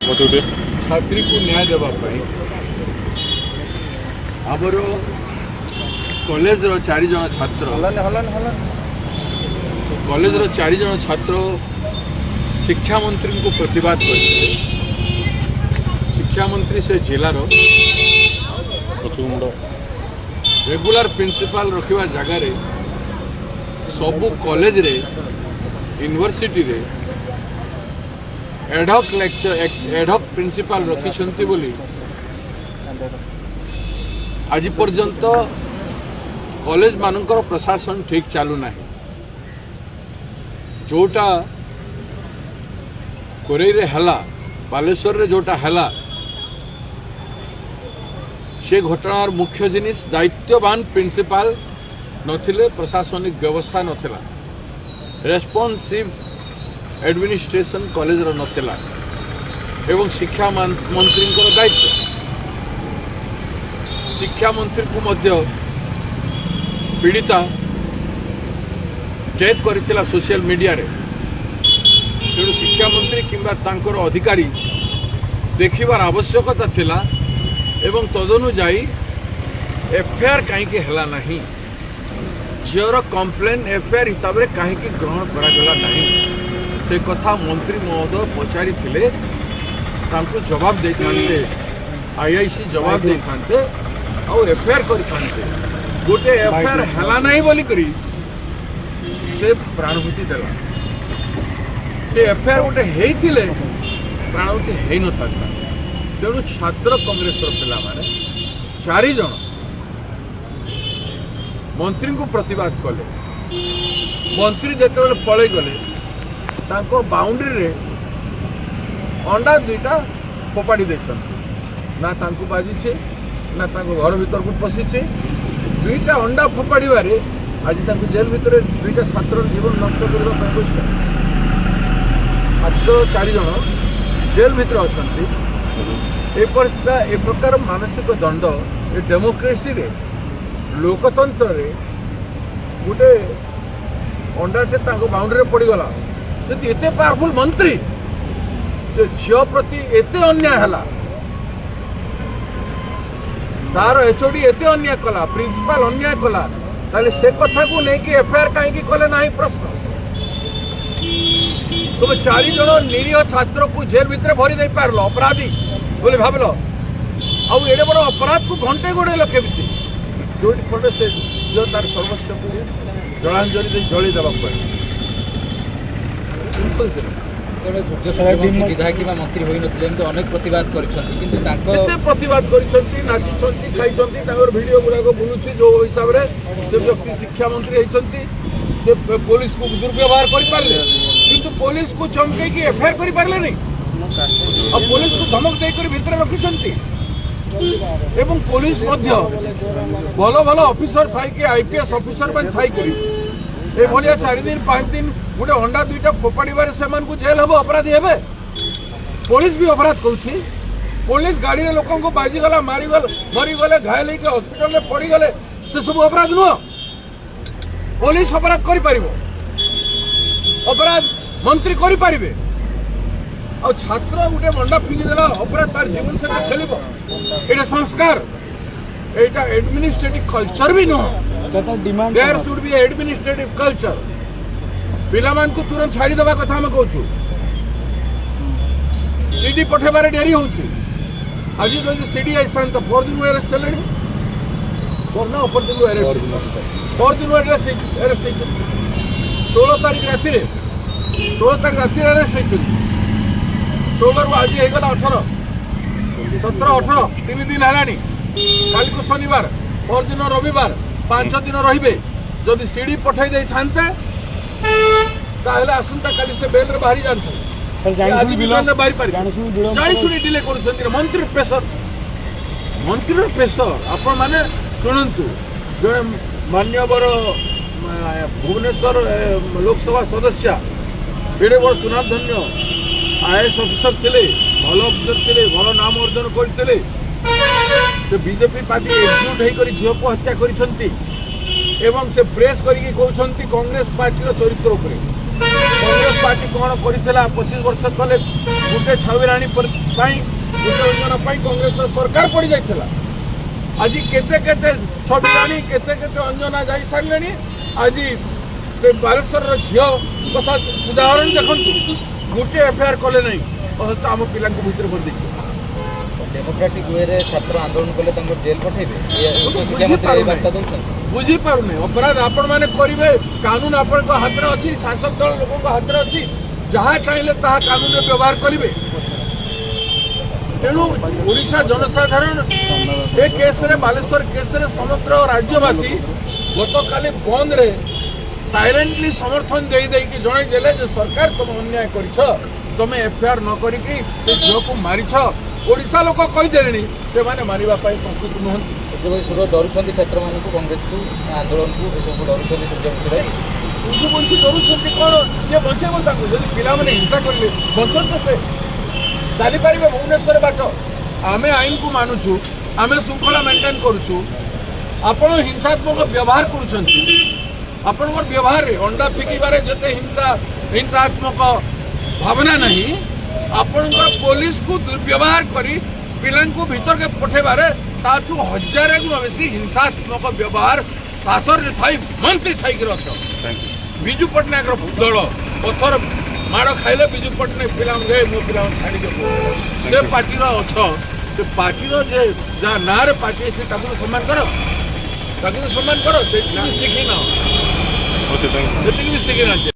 ପଛକୁ। ଛାତ୍ରୀକୁ ନ୍ୟାୟ ଦେବା ପାଇଁ ଆମର କଲେଜର ଚାରିଜଣ ଛାତ୍ର, କଲେଜର ଚାରିଜଣ ଛାତ୍ର ଶିକ୍ଷାମନ୍ତ୍ରୀଙ୍କୁ ପ୍ରତିବାଦ କରିଥିଲେ। ଶିକ୍ଷାମନ୍ତ୍ରୀ ସେ ଜିଲ୍ଲାର ପଛକୁ ମୁଣ୍ଡ। ରେଗୁଲାର ପ୍ରିନ୍ସିପାଲ ରଖିବା ଜାଗାରେ ସବୁ କଲେଜରେ, ୟୁନିଭର୍ସିଟିରେ ଏଡହକ୍ ଲେକ୍ଚର, ଏଡହକ୍ ପ୍ରିନ୍ସିପାଲ ରଖିଛନ୍ତି ବୋଲି ଆଜି ପର୍ଯ୍ୟନ୍ତ କଲେଜମାନଙ୍କର ପ୍ରଶାସନ ଠିକ୍ ଚାଲୁନାହିଁ। ଯୋଉଟା କୋରେଇରେ ହେଲା, ବାଲେଶ୍ୱରରେ ଯୋଉଟା ହେଲା, ସେ ଘଟଣାର ମୁଖ୍ୟ ଜିନିଷ ଦାୟିତ୍ୱବାନ ପ୍ରିନ୍ସିପାଲ ନଥିଲେ, ପ୍ରଶାସନିକ ବ୍ୟବସ୍ଥା ନଥିଲା, ରେସ୍ପନ୍ସିଭ୍ ଆଡମିନିଷ୍ଟ୍ରେସନ କଲେଜର ନଥିଲା ଏବଂ ଶିକ୍ଷା ମନ୍ତ୍ରୀଙ୍କର ଦାୟିତ୍ୱ। ଶିକ୍ଷାମନ୍ତ୍ରୀଙ୍କୁ ମଧ୍ୟ ପୀଡ଼ିତା ଟ୍ୟାଗ୍ କରିଥିଲା ସୋସିଆଲ ମିଡ଼ିଆରେ। ତେଣୁ ଶିକ୍ଷାମନ୍ତ୍ରୀ କିମ୍ବା ତାଙ୍କର ଅଧିକାରୀ ଦେଖିବାର ଆବଶ୍ୟକତା ଥିଲା ଏବଂ ତଦନୁଯାୟୀ ଏଫଆଇଆର୍ କାହିଁକି ହେଲା ନାହିଁ? ଝିଅର କମ୍ପ୍ଲେନ୍ ଏଫଆଇଆର୍ ହିସାବରେ କାହିଁକି ଗ୍ରହଣ କରାଗଲା ନାହିଁ? ସେ କଥା ମନ୍ତ୍ରୀ ମହୋଦୟ ପଚାରିଥିଲେ, ତାଙ୍କୁ ଜବାବ ଦେଇଥାନ୍ତେ, ଆଇଆଇସି ଜବାବ ଦେଇଥାନ୍ତେ ଆଉ ଏଫଆଇଆର୍ କରିଥାନ୍ତେ। ଗୋଟେ ଏଫଆଇଆର୍ ହେଲା ନାହିଁ ବୋଲିକରି ସେ ପ୍ରାଣହୁତି ଦେଲା। ସେ ଏଫଆଇଆର୍ ଗୋଟେ ହେଇଥିଲେ ପ୍ରାଣହୁତି ହେଇନଥାନ୍ତା। ତେଣୁ ଛାତ୍ର କଂଗ୍ରେସର ପିଲାମାନେ ଚାରିଜଣ ମନ୍ତ୍ରୀଙ୍କୁ ପ୍ରତିବାଦ କଲେ। ମନ୍ତ୍ରୀ ଯେତେବେଳେ ପଳେଇଗଲେ, ତାଙ୍କ ବାଉଣ୍ଡ୍ରିରେ ଅଣ୍ଡା ଦୁଇଟା ଫୋପାଡ଼ି ଦେଇଛନ୍ତି। ନା ତାଙ୍କୁ ବାଜିଛି, ନା ତାଙ୍କ ଘର ଭିତରକୁ ପଶିଛି। ଦୁଇଟା ଅଣ୍ଡା ଫୋପାଡ଼ିବାରେ ଆଜି ତାଙ୍କୁ ଜେଲ୍ ଭିତରେ ଦୁଇଟା ଛାତ୍ରର ଜୀବନ ନଷ୍ଟ କରିବା ପାଇଁ ବସିছে। ଛାତ୍ର ଚାରିଜଣ ଜେଲ୍ ଭିତରେ ଅଛନ୍ତି। ଏ ପ୍ରକାର ମାନସିକ ଦଣ୍ଡ ଏ ଡେମୋକ୍ରେସିରେ, ଲୋକତନ୍ତ୍ରରେ ଗୋଟେ ଅଣ୍ଡାଟେ ତାଙ୍କ ବାଉଣ୍ଡ୍ରିରେ ପଡ଼ିଗଲା। ଯଦି ଏତେ ପାୱାରଫୁଲ ମନ୍ତ୍ରୀ, ସେ ଝିଅ ପ୍ରତି ଏତେ ଅନ୍ୟାୟ ହେଲା, ତାର ଏଚଓଡି ଏତେ ଅନ୍ୟାୟ କଲା, ପ୍ରିନ୍ସିପାଲ ଅନ୍ୟାୟ କଲା, ତାହେଲେ ସେ କଥାକୁ ନେଇକି ଏଫଆଇଆର କାହିଁକି କଲେ ନାହିଁ ପ୍ରଶ୍ନ। ତୁମେ ଚାରି ଜଣ ନିରୀହ ଛାତ୍ରକୁ ଜେଲ୍ ଭିତରେ ଭରି ଦେଇପାରିଲ, ଅପରାଧୀ ବୋଲି ଭାବିଲ, ଆଉ ଏଡ଼େ ବଡ଼ ଅପରାଧକୁ ଘଣ୍ଟେ ଗୋଡ଼େଇଲ କେମିତି? ଯୋଉଠି ଫଳରେ ସେ ଝିଅ ତାର ସର୍ବସ୍ୱକୁ ଜଳାଞ୍ଜଳି ଦେଇ ଜଳେଇ ଦେବାକୁ ପଡ଼େ। ସିମ୍ପଲ ଜିନିଷ। ଯେତେବେଳେ ସୂର୍ଯ୍ୟ ସୂର୍ଯ୍ୟବଂଶୀ ବିଧାୟକ କିମ୍ବା ମନ୍ତ୍ରୀ ହୋଇନଥିଲେ, ଏମିତି ଅନେକ ପ୍ରତିବାଦ କରିଛନ୍ତି, କିନ୍ତୁ ତାଙ୍କ କେତେ ପ୍ରତିବାଦ କରିଛନ୍ତି, ନାଚିଛନ୍ତି, ଖାଇଛନ୍ତି, ତାଙ୍କର ଭିଡିଓ ଗୁଡାକ ବୁଲୁଛି। ଯୋଉ ହିସାବରେ ସେ ବ୍ୟକ୍ତି ଶିକ୍ଷାମନ୍ତ୍ରୀ ହେଇଛନ୍ତି, ସେ ପୋଲିସକୁ ଦୁର୍ବ୍ୟବହାର କରିପାରିଲେ, କିନ୍ତୁ ପୋଲିସକୁ ଚମକେଇକି ଏଫଆଇଆର କରିପାରିଲେନି। ଆଉ ପୋଲିସକୁ ଧମକ ଦେଇକରି ଭିତରେ ରଖିଛନ୍ତି ଏବଂ ପୋଲିସ ମଧ୍ୟ ଭଲ ଭଲ ଅଫିସର ଥାଇକି, ଆଇପିଏସ୍ ଅଫିସର ମାନେ ଥାଇକରି ଏଭଳିଆ 4 ଦିନ 5 ଦିନ ଗୋଟେ ଅଣ୍ଡା ଦୁଇଟା ଫୋପାଡ଼ିବାରେ ସେମାନଙ୍କୁ ଜେଲ୍ ହେବ, ଅପରାଧୀ ହେବେ। ପୋଲିସ ବି ଅପରାଧ କରୁଛି। ପୋଲିସ ଗାଡ଼ିରେ ଲୋକଙ୍କୁ ବାଜିଗଲା, ମାରିଗଲା, ମରିଗଲେ, ଘାୟଲ ହେଇକି ହସ୍ପିଟାଲରେ ପଡ଼ିଗଲେ, ସେ ସବୁ ଅପରାଧ ନୁହଁ? ପୋଲିସ ଅପରାଧ କରିପାରିବ, ଅପରାଧ ମନ୍ତ୍ରୀ କରିପାରିବେ, ଆଉ ଛାତ୍ର ଗୋଟେ ଅଣ୍ଡା ଫିଙ୍ଗିଦେଲା ଅପରାଧ, ତାର ଜୀବନ ସହିତ ଖେଳିବ? ଏଇଟା ସଂସ୍କାର, ଏଇଟା ଆଡମିନିଷ୍ଟ୍ରେଟିଭ କଲଚର ବି ନୁହଁ। There should be administrative culture. ପିଲାମାନଙ୍କୁ ତୁରନ୍ତ ଛାଡ଼ିଦେବା କଥା ଆମେ କହୁଛୁ। ସିଡି ପଠେଇବାରେ ଡେରି ହଉଛି। ଆଜି ଯଦି ସିଡି ଆସିଥାନ୍ତା, ପରଦିନ ଆରେଷ୍ଟ ହେଲେଣି। ପରଦିନ, ଅପରଦିନ ଆରେଷ୍ଟ, ପରଦିନ ଆରେଷ୍ଟ ହେଇଛନ୍ତି। 16 ତାରିଖ ରାତିରେ, 16 ତାରିଖ ରାତିରେ ଆରେଷ୍ଟ ହେଇଛନ୍ତି। 16ରୁ ଆଜି ହେଇଗଲା 18, 17, 18, 3 ଦିନ ହେଲାଣି। କାଲିକୁ ଶନିବାର, ପରଦିନ ରବିବାର, 5 ଦିନ ରହିବେ। ଯଦି ସିଡି ପଠେଇ ଦେଇଥାନ୍ତେ, ତାହେଲେ ଆସନ୍ତା କାଲି ସେ ବେଲ୍ରେ ବାହାରି ଯାଆନ୍ତେ। ଆଜି ବି ବେଲ୍ରେ ବାହାରି ପାରିବେ। ଜାଣିଶୁଣି ଡିଲେ କରୁଛନ୍ତି। ମନ୍ତ୍ରୀ ପ୍ରେସର, ମନ୍ତ୍ରୀର ପ୍ରେସର। ଆପଣମାନେ ଶୁଣନ୍ତୁ, ଜଣେ ମାନ୍ୟବର ଭୁବନେଶ୍ୱର ଲୋକସଭା ସଦସ୍ୟା, ଏଡ଼େ ବଡ଼ ସୁନାମଧନ୍ୟ ଆଇଏଏସ୍ ଅଫିସର ଥିଲେ, ଭଲ ଅଫିସର ଥିଲେ, ଭଲ ନାମ ଅର୍ଜନ କରିଥିଲେ। ସେ ବିଜେପି ପାର୍ଟି ଏକଜୁଟ ହେଇକରି ଝିଅକୁ ହତ୍ୟା କରିଛନ୍ତି ଏବଂ ସେ ପ୍ରେସ୍ କରିକି କହୁଛନ୍ତି କଂଗ୍ରେସ ପାର୍ଟିର ଚରିତ୍ର ଉପରେ, କଂଗ୍ରେସ ପାର୍ଟି କ'ଣ କରିଥିଲା 25 ବର୍ଷ ତଳେ। ଗୋଟେ ଛବି ରାଣୀ ପାଇଁ, ଗୋଟେ ଅଞ୍ଜନା ପାଇଁ କଂଗ୍ରେସର ସରକାର ପଡ଼ିଯାଇଥିଲା। ଆଜି କେତେ କେତେ ଛବିରାଣୀ, କେତେ କେତେ ଅଞ୍ଜନା ଯାଇ ସାରିଲେଣି। ଆଜି ସେ ବାଲେଶ୍ୱରର ଝିଅ କଥା ଉଦାହରଣ ଦେଖନ୍ତୁ। ଗୋଟେ ଏଫଆଇଆର କଲେ ନାହିଁ, ଅଥଚ ଆମ ପିଲାଙ୍କୁ ଭିତରେ ଭରି ଦେଇଛି। ଡେମୋକ୍ରାଟିକ ୱେରେ ଛାତ୍ର ଆନ୍ଦୋଳନ କଲେ ତାଙ୍କୁ ଜେଲ୍ ପଠେଇବେ, ଏ ଉଚ୍ଚଶିକ୍ଷା ମନ୍ତ୍ରୀ ଏହି ବାର୍ତ୍ତା ଦଉଛନ୍ତି? ବୁଝିପାରୁନି। ଅପରାଧ ଆପଣମାନେ କରିବେ, କାନୁନ ଆପଣଙ୍କ ହାତରେ ଅଛି, ଶାସକ ଦଳ ଲୋକଙ୍କ ହାତରେ ଅଛି, ଯାହା ଚାହିଁଲେ ତାହା କାନୁନରେ ବ୍ୟବହାର କରିବେ। ତେଣୁ ଓଡ଼ିଶା ଜନସାଧାରଣ ଏ କେସ୍ରେ, ବାଲେଶ୍ୱର କେସ୍ରେ ସମଗ୍ର ରାଜ୍ୟବାସୀ ଗତକାଲି ବନ୍ଦରେ ସାଇଲେଣ୍ଟଲି ସମର୍ଥନ ଦେଇ ଦେଇକି ଜଣାଇ ଦେଲେ ଯେ ସରକାର, ତମେ ଅନ୍ୟାୟ କରିଛ, ତମେ ଏଫଆଇଆର ନ କରିକି ସେ ଝିଅକୁ ମାରିଛ। ଓଡ଼ିଶା ଲୋକ କହିଦେଲେଣି, ସେମାନେ ମାରିବା ପାଇଁ ପ୍ରସ୍ତୁତ ନୁହନ୍ତି। ସୂର୍ଯ୍ୟବଂଶୀ ସୁରଜ ଡରୁଛନ୍ତି ଛାତ୍ରମାନଙ୍କୁ, କଂଗ୍ରେସକୁ, ଆନ୍ଦୋଳନକୁ, ଏସବୁକୁ ଡରୁଛନ୍ତି ସୂର୍ଯ୍ୟବଂଶୀ ସୁରଜ? ସୂର୍ଯ୍ୟବଂଶୀ ଡରୁଛନ୍ତି କ'ଣ? କିଏ ବଞ୍ଚେଇବ ତାଙ୍କୁ? ଯଦି ପିଲାମାନେ ହିଂସା କରିଲେ ବଞ୍ଚନ୍ତି, ସେ ଚାଲିପାରିବେ ଭୁବନେଶ୍ୱର ବାଟ? ଆମେ ଆଇନକୁ ମାନୁଛୁ, ଆମେ ଶୃଙ୍ଖଳା ମେଣ୍ଟେନ୍ କରୁଛୁ। ଆପଣ ହିଂସାତ୍ମକ ବ୍ୟବହାର କରୁଛନ୍ତି। ଆପଣଙ୍କର ବ୍ୟବହାରରେ ଅଣ୍ଡା ଫିକିବାରେ ଯେତେ ହିଂସାତ୍ମକ ଭାବନା ନାହିଁ, ଆପଣଙ୍କର ପୋଲିସକୁ ଦୁର୍ବ୍ୟବହାର କରି ପିଲାଙ୍କୁ ଭିତରକୁ ପଠେଇବାରେ ତାଠୁ ହଜାରେ ଗୁଣ ବେଶୀ ହିଂସାତ୍ମକ ବ୍ୟବହାର ଶାସନରେ ଥାଇ, ମନ୍ତ୍ରୀ ଥାଇକି ଅଛ। Thank you. Biju ପଟ୍ଟନାୟକର ଦଳ ପଥର ମାଡ଼ ଖାଇଲେ ବିଜୁ ପଟ୍ଟନାୟକ ପିଲାଙ୍କୁ, "ଏ, ମୋ ପିଲାଙ୍କୁ ଛାଡ଼ିଦିଅ।" ସେ ପାର୍ଟିର ଅଛ, ସେ ପାର୍ଟିର ଯେ ଯାହା ନାଁରେ ପାର୍ଟି ଅଛି, ତାକୁ ତ ସମ୍ମାନ କର, ତାକୁ ତ ସମ୍ମାନ କର। ସେତିକି ବି ଶିଖିନ। Okay, thank you. ସେତିକି ବି ଶିଖିନାହାନ୍ତି।